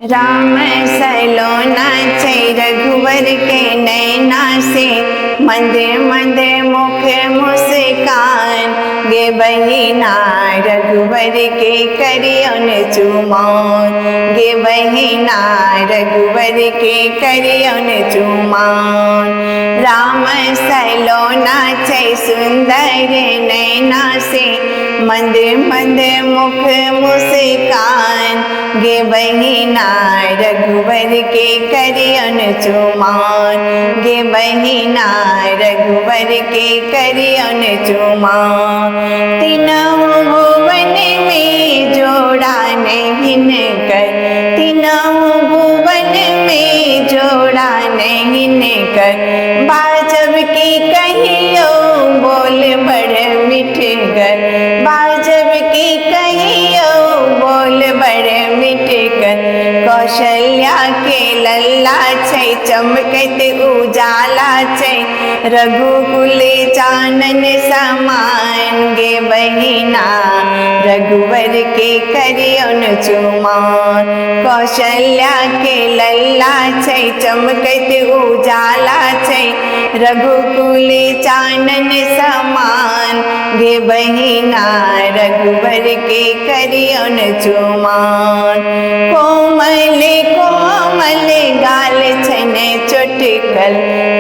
राम सलोना छै रघुवर के नैना से, मंद मंद मुख मुस्कान। गे बहिना रघुवर के करियन चुमान, गे बहिना रघुवर के करियन चुमान। राम सलोना छै सुंदर नैना से, मंद मंद मुख मुस्कान। गे बहिना रघुवर के करियन चुमान, गे बहिना रघुवर के करियन चुमान। तीनों भुवन में जोड़ा नहीं कर, तीनों भुवन में जोड़ा नहीं कर। बाजब की कहियो बोल बड़ मिठ गर, बाजब की कहियो बोल बड़ मिठ कर। कौशल्या के लल्ला छै चमकैत उजाला छै, रघुकुल चानन समान। गे बहिना रघुवर के करियन चुमान। कौशल्या के लल्ला छै चमकैत उजाला छै, रघुकुल चानन समान। गे बहिना रघुवर के करियन चुमान। कोमल कोमल गाल छने चोटकल,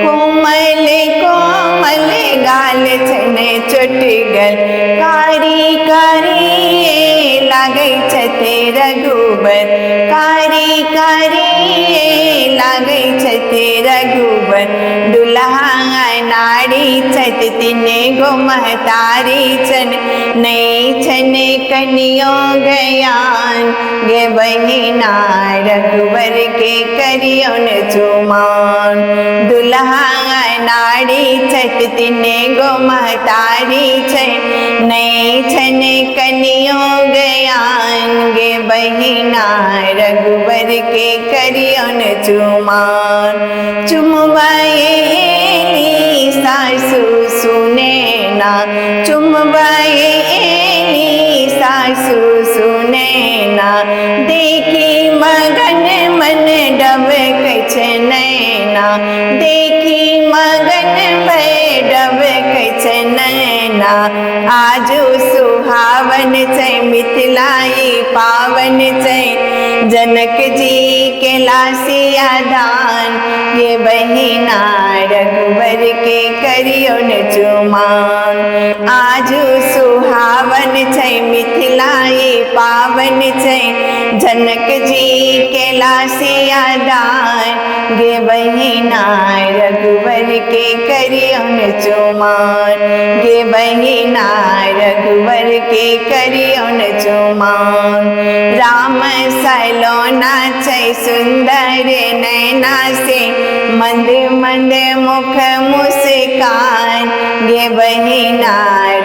कोमल कोमल गाल छने चोटकल। कारी कारी लागै छथि रघुबर, कारी कारी लागै छथि रघुबर। दुल्हा नारी छथि तीन गो महतारी छन, नहीं छन कनियो गयान। गे बहिना रघुवर के करियन चुमान। दुल्हा नारी छथि तीन गो महतारी छै, नहीं छन कनियो गयान। गे बहिना रघुवर के करियन चुमान। चुमवाए सासु सुने ना, चुमवाए सासु सुने ना। देखी मगन मन डबकै छै नैना, देखी मगन भय डबकै छै नैना। आजू सुहावन छै मिथिलाई पावन छै, जनक जी के लासिया दान। गे बहिना रघुवर के करियन चुमान। आजू सुहावन छै मिथिलाई पावन छै, जनक जी के लासिया दान। गे बहिना रघुवर के करियन चुमान, गे बहिना रघुवर के करियन चुमान। राम सलोना छै सुंदर नैना से, मंद मंद मुख मुस्कान। गे बहिना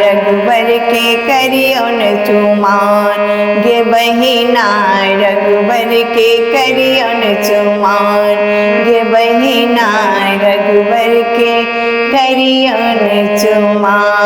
रघुवर के करियन चुमान, गे बहिना रघुवर के करियन चुमान। गे बहिना रघुवर के करियन चुमान।